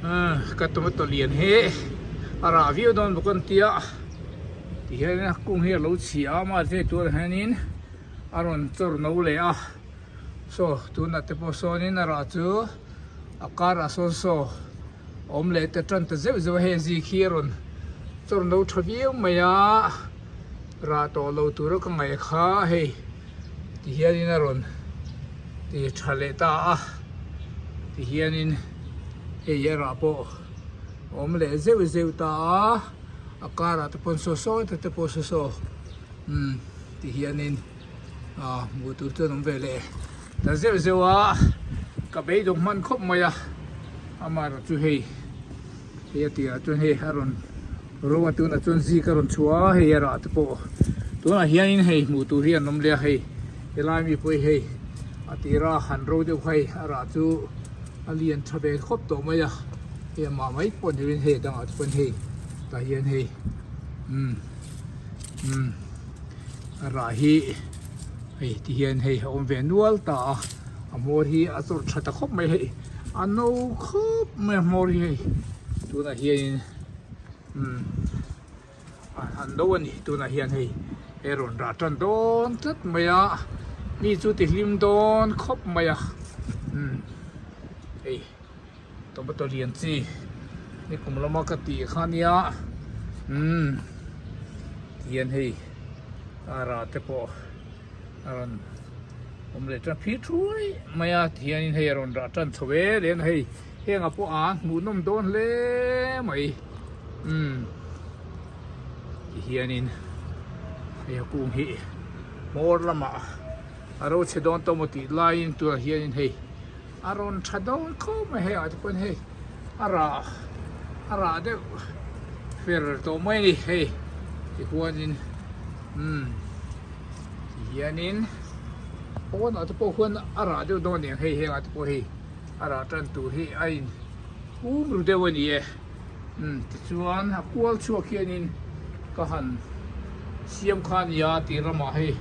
Ka tomato lian hi a rah viau dawn bawk an tia tihian a kung hi a lo chhia a mahse tunah hianin a rawn chawr no leh a saw tunah te pawh sawnin a rah chu a karah sawn saw awm leh ta tan ta zeuh zeuh a hei zik hi a rawn chawr no tha viau mai a rah tawh lo tura ka ngaih kha hei. Tihianin a rawn ti tha leh ta a, tihianin hei erawh pawh a awm leh zeuh zeuh ta a, a karah te pawn saw saw te pawh saw saw umm tihianin ah hmuh tur chuan awm ve leh ta zeuh zeuh a, ka beidawng hman khawp mai a, amaherawh chu hei. Hei a tirah chuan hei a rawn ro a tunah chuan zik a rawn chhuah a hei a rah te pawh tunah hianin hei hmuh tur hi an awm leh a hei helai mi pawh hi hei a tira han ro deuh kha hei a rah chu a lian tha ve khawp tawh mai a hei amah mai pawh ni lovin hei a dangah te pawn hei tah hian hei umm umm a rah hi hei ti hian hei a awm ve nual ta a a hmawr hi a chawrh tha ta khawp mai hei. A no khawp mai a hmawr hi hei tunah hianin umm an no a ni tunah hian hei he rawn rah tan dawn tlat mai a mi chu ti hlim dawn khawp mai a umm hei tomato lian chi nikum lama ka tih kha nia umm tihian hei a rah te pawh. A rawn awm leh tan phir thuai mai a tihianin hei a rawn rah tan chho e leh hei hengah pawh a hmuhnawm dawn hle mai umm tihianin hei a kung hi hmawr lamah a ro chhe dawn tawh maw tih laiin tunah hianin hei a rawn tha dawn khawp mai hei ah te pawn hei a rah a rah deuh fer tawh mai a ni hei tihuanin umm tihianin pawnah te pawh huan a rah deuh dawn aniang hei hengah te pawh hei a rah tan tur hi a in hum ru deuh a ni e. Umm tichuan a kual chhuak hianin ka han siam kha a nia tih ramah hei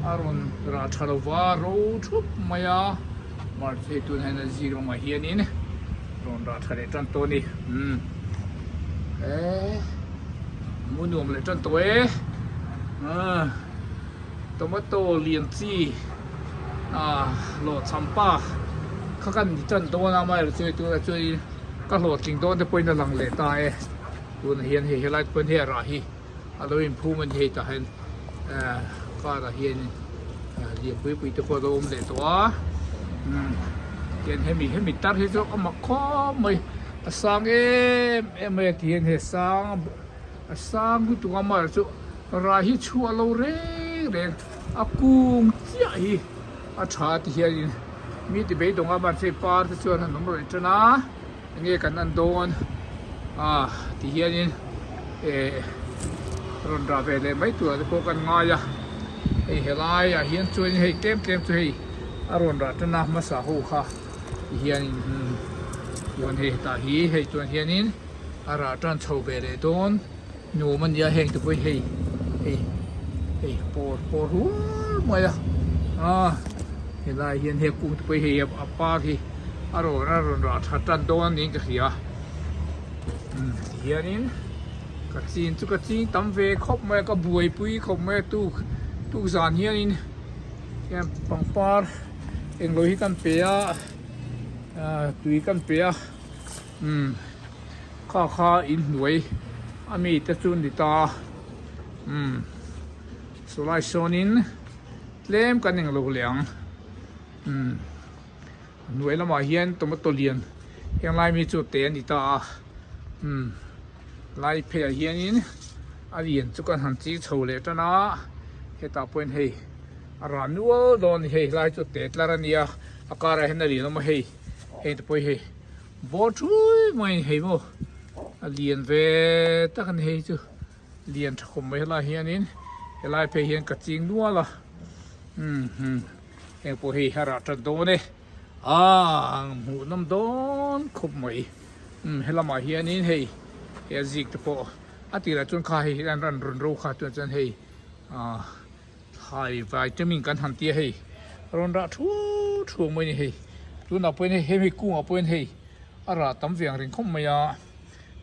a rawn rah tha lo va ro thup mai a march hei tunah hian a zik ramah hianin rawn rah tha leh tan tawh a ni umm he mu nuam leh tan tawh e ah tomato lian chi ah hlawhchham pa kha kan ni tan dawn a amaherawhchu hei tunah chuanin. Ka hlawhtling dawn te pawhin a lang leh ta e. Tunah hian hei helai pawn hei a rah hi a lo inphum a ni hei tah hian eh car ah hian lian pui pui te pawh a lo awm leh tawh a umm tian hemi hemi tar hi chu a mak khawp mai a sang em em mai a ti hian hei a sang a sang lutuk a amaherawhchu rah hi chhuah lo reng reng a kung chiah hi. A tha ti hianin mi ti beidawng a mahse par te chuan an awm rawih tan a enge kan en dawn a ti hianin eh rawn rah ve leh mai turah te pawh kan ngai a hei helai ah hian chuan hei tlem tlem chu hei a rawn rah tan a hmasa ho kha ti hianin chuan hei hetah hi hei chuan hianin a rah tan chho ve leh dawn. Nuam a nia heng te pawh hi hei hei hei pawr pawr hual mai a ah helai hian hei kung te pawh hi hei a par hi a rawn a rawn rah tha tan dawn a niin ka hria umm tihianin ka chin chu ka ching tam ve khawp mai a ka buaipui khawp mai a tuk tuk zan hianin hian pangpar englo hi kan pe a ah tui kan pe a umm. Kha kha inhnuai a mi te chu ni ta a umm chulai sawnin tlem kan englo leh ang umm a hnuai lamah hian tomato lian heng lai mi chu te a ni ta a umm lai pheiah hianin a lian chu kan han ching chho leh tan a hetah pawhin hei a rah nual dawn a ni hei helai chu te tlar a nia a karah hian a lian awm a hei hei te pawh hi hei. Bawr thui mai hei maw a lian ve tak a ni hei chu lian tha khawp mai helai hianin helai phei hian ka ching nual a umm hmm heng pawh hei a rah tan dawn e aaa hmuh nawm dawn khawp mai umm helamah hianin hei he a zik te pawh a tirah chuan kha hei an rawn ro kha chuan chuan hei aaa. Thlai vitamin kan han tia hei rawn rah thu thu mai a ni hei tunah pawhin hei hemi kungah pawhin hei A rah tam ve ang reng khawp mai a,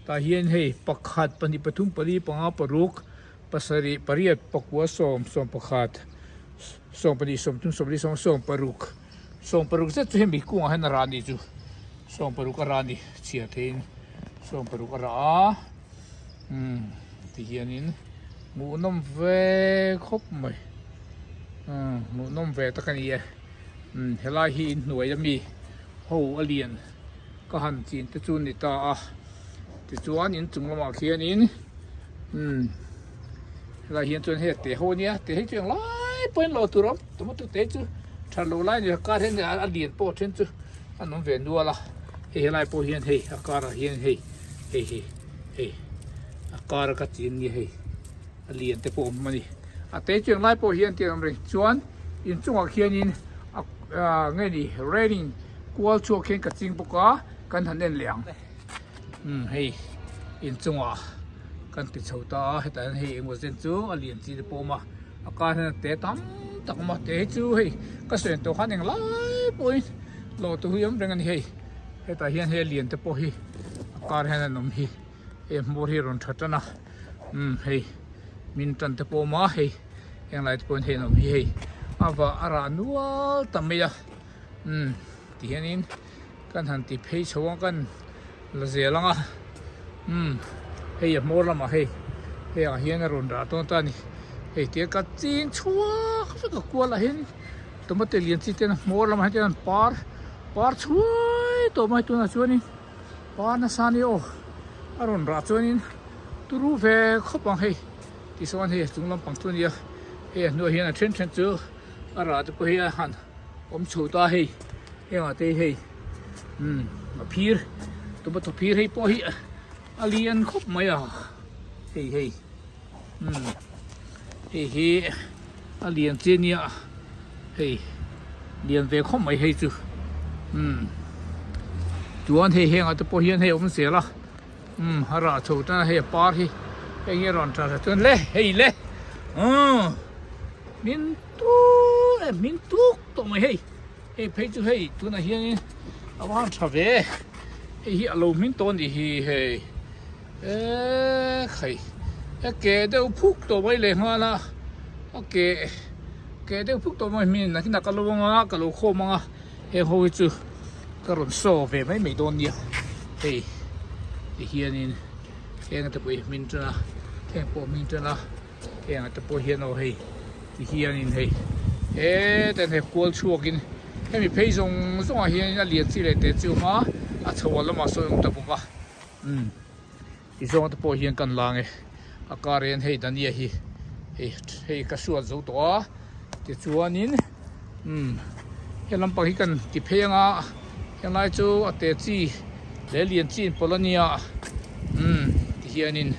tah hian hei pakhat pahnih pathum pali panga paruk pasarih pariat pakua sawm sawm pakhat sawm pahnih sawm thum sawm li sawm sawm paruk sawm paruk zet chu hemi kungah hian a rah a nih chu sawm paruk a rah a ni chhiar theiin sawm paruk a rah a umm tihianin hmuhnawm ve khawp mai umm hmuhnawm ve tak a ni e umm helai hi inhnuai ami. Ho a lian ka han chin te chu ni ta a tichuan inchung lamah khianin umm helai hian chuan hei te ho ania te hi chu englai pawhin lo tur a awm tomato te chu that loh lai a ni a kar hian a lian pawh a then chu an awm ve nual a hei helai pawh hian hei a karah hian hei hei hi hei a kar a ka chin nia hei a lian te pawh a awm a ni a te chu englai pawh hian tih a awm reng chuan. Inchungah khianin a nge ni railing kual chhuak hian ka ching bawk a kan han en leh ang umm hei inchungah kan ti chho ta a hetah hian hei engmaw zen chu a lian chi te pawh a awm a a kar hian a te tam tak a awm a te hi chu hei ka sawi ang tawh khan englai pawhin lawh tur hi a awm reng a ni hei hetah hian hei a lian te pawh hi a kar hian an awm hi hei a hmawr hi a rawn tha tan a umm hei min tan te pawh a awm a hei. Heng lai te pawhin hei an awm hi hei a vah a rah nual ta mai a umm ti hianin kan han ti phei chho ang kan la zel ang a umm hei a hmawr lamah hei hei ah hian a rawn rah dawn ta a ni hei tia ka ching chhuak vek a kual ah hian tomato lian chi ten a hmawr lamah hian an par par chhuai tawh mai tunah chuanin par nasa a ni aw a rawn rah chuanin turu ve khawp ang hei. Tichuan hei a chung lampang chu a nia hei a hnuaiah hian a then then chu a rah te pawh hi a han awm chho ta hei hengah te hi hei umm a phir tomato phir hei pawh hi a lian khawp mai a hei hei umm hei hi a lian chi a nia hei lian ve khawp mai hei chu umm chuan hei hengah te pawh hian hei a awm zel a. Umm a rah chho tan a hei a par hi heng hi a rawn tha tha chuan le hei le umm min tuk e min tuk tawh mai hei hei phei chu hei tunah hianin a va han tha ve hei hi a lo hming tawh a nih hi hei eee khai a ke deuh phuk tawh mai leh nghal a a ke ke deuh phuk tawh mai hmin nakinah ka lo anga ka lo khawm anga. Heng ho hi chu ka rawn show ve mai mai dawn nia hei ti hianin heng te pawh hi hmin tan a heng pawh hmin tan a heng te pawh hian aw hei ti hianin hei hetan hei kual chhuakin hemi phei zawng zawngah hianin a lian chi leh te chu a awm a a chho ah lamah sawn a awm ta bawk a umm ti zawng te pawh hian kan lang e a kar hian hei dania hi hei hei ka hruat zo tawh a tichuanin umm he lampang hi kan ti phei anga helai chu a te chi leh lian chi in pawlh a nia umm ti hianin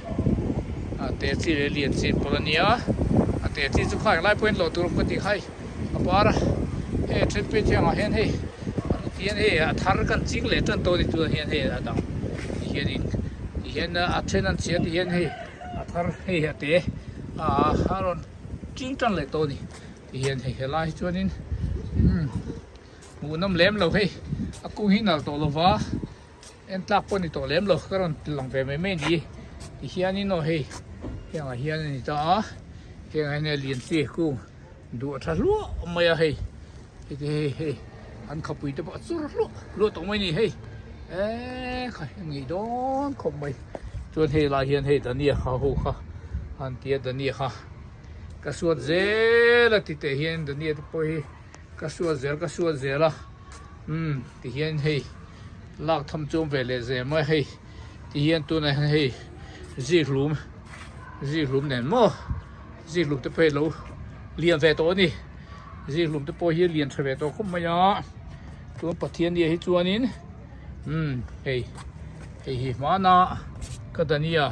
a te chi leh lian chi in pawlh a nia a te chi chu kha englai pawhin lawh tur awm ka tih kha hei a par a hei a then phei thiangah hian hei hian hei a thar kan ching leh tan tawh a ni tunah hian hei a dang ti hianin ti hian a then an chhia ti hian hei a thar hei a te ah a rawn ching tan leh tawh a ni ti hian hei helai hi chuanin umm hmuhnawm lem lo hei a kung hi nalh tawh lova en tlak pawh a ni tawh lem lo ka rawn lang ve mai mai a ni ti hianin aw hei hengah hian a ni ta a hengah hian lian chi kung Duh a tha hluah mai a hei hei te hei hei an khapui te pawh a chur hluah hluah tawh mai a ni hei eee kha a ngei dawn khawp mai chuan hei lai hian hei dania kha ho kha an tia dania kha ka suat zel a ti teh hian dania te pawh hi ka suat zel ka suat zel a umm ti hian hei lak tham chu awm ve leh zel mai hei ti hian tunah hian hei zikhlum zikhlum nen maw. Zikhlum te pawh hi lo lian ve tawh a ni zikhlum te pawh hi lian tha ve tawh khawp mai a chuan Pathian nia hi chuanin umm hei hei hi hmana ka dania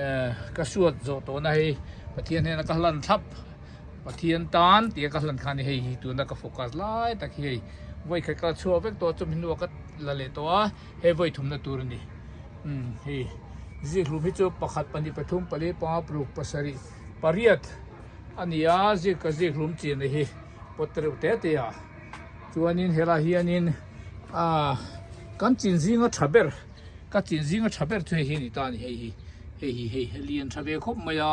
eh ka suat zawh tawh na hei Pathian hnena ka hlan thlap Pathian tan tih a ka hlan kha a ni hei hi tuna ka focus lai tak hi hei vawi khat ka chhuak vek tawh chumi hnuah ka la leh tawh a hei vawi thumna tur a ni. Umm hei zikhlum hi chu pakhat pahnih pathum pali panga paruk pasarih pariat a ni a zik ka zikhlum chin hi pawt reuh te te a chuanin helaiah hianin ah. Kan chin zinga tha ber ka chin zinga tha ber chu hei hi a ni ta a ni hei hi hei hi hei a lian tha ve khawp mai a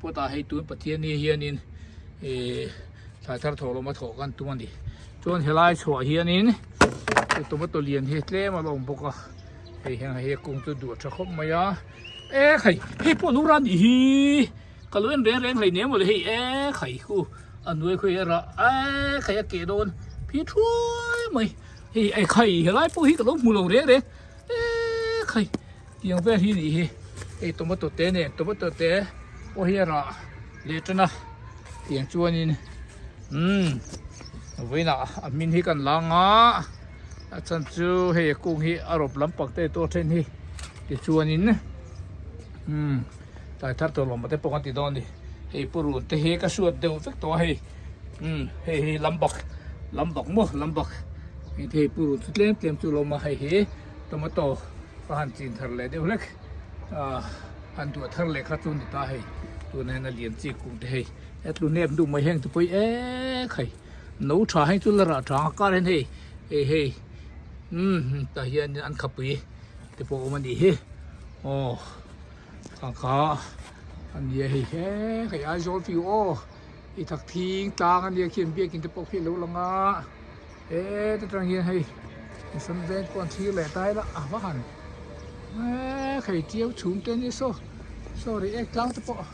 pawtah hei tun Pathian hi hianin ihh thlai thar thawh lawm a thawh kan tum a ni chuan helai chhuah hianin tomato lian hi tlem a la awm bawk a hei hian hei a kung chu duh a tha khawp mai a e khai hei pawh lura nih hi ka lo en reng reng hleinem mawle hei e khai khu a hnuai khawi a rah e khai a keh dawn phi thuai mai. Hei ei khai helai pawh hi ka lo hmu lo reng reng eee khai tiang vel hi nih hi hei tomato te nen tomato te pawh hi a rah leh tan a tiang chuanin umm vawiinah a hmin hi kan la ang a a chhan chu hei a kung hi a rawp lampang te tawh then hi tichuanin umm tlai thar tawh lawm te pawh kan ti dawn a ni hei purun te hi ka hriat deuh vek tawh a hei. Umm hei hi lambak lambak maw lambak heng te hei purun chu tlem tlem chu lawm a hei hi tomato ka han chin thar leh deuh hlek ah han duah thar leh kha chu ni ta hei tunah hian a lian chi kung te hei he tlu nep duh mai heng te pawh hi ek hei no tha heng chu la rah tha ang a kar hian hei hei hei umm tah hian an khapui te pawh a awm a nih hi aw kha a nia hei he hei Aizawl view aw. I thak thing tlang a nia khian biakin te pawh khi a lo lang a he ta tang hian hei mihring veng pawh an thlir leh ta ila a va han eee hei chiau chhum te ania saw saw rei ek tlang te pawh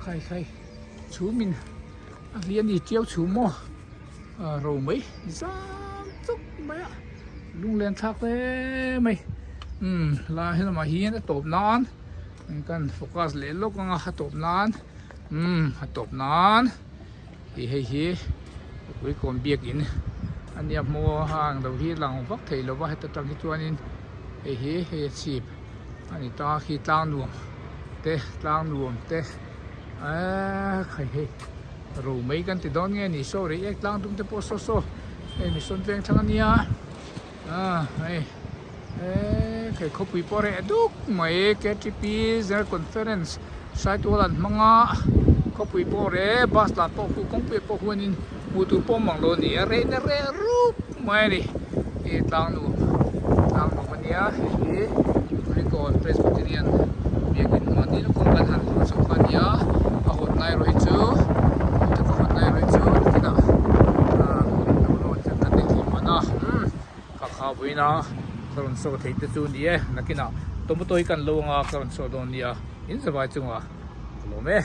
khai khai chhum in a hliah a ni chiau chhum maw ah ro mai zam chuk mai a lunglen thlak hle mai umm lai helamah hian a tawp nan kan focus leh lawk ang a a tawp nan. Umm a tawp nan ih hei hi Kuikawn biakin a nia hmaw a ang lo hi lang vak thei lo va heta tang hi chuanin hei hi hei a chhip a ni ta khi tlang nuam te tlang nuam te eee khai hei ro mai kan ti dawn nge ni saw rei ek tlang dum te pawh saw saw hei mihrawn veng thlang a nia ah hei eee hei khawpui pawh reh duk mai K T P general conference Saitual an hmang a khawpui pawh reh bus lah pawh khu kawngpui pawh huanin hmuh tur pawh mang lo a ni a rehna reh rup mai a ni hei tlang nuam tlang nuam a nia hei hi Kulikawn Presbyterian biakin mahni lawk kan han hmuh chho kha a nia a hawn lai erawh hi chu ka hawn lai erawh hi chu nakinah ah lo lawn chu kan nei thei mahna umm ka kha vawiin a ka rawn saw thei te chu a ni e nakinah tomato hi kan lo anga ka rawn saw dawn nia in zavai chungah ka lawm e.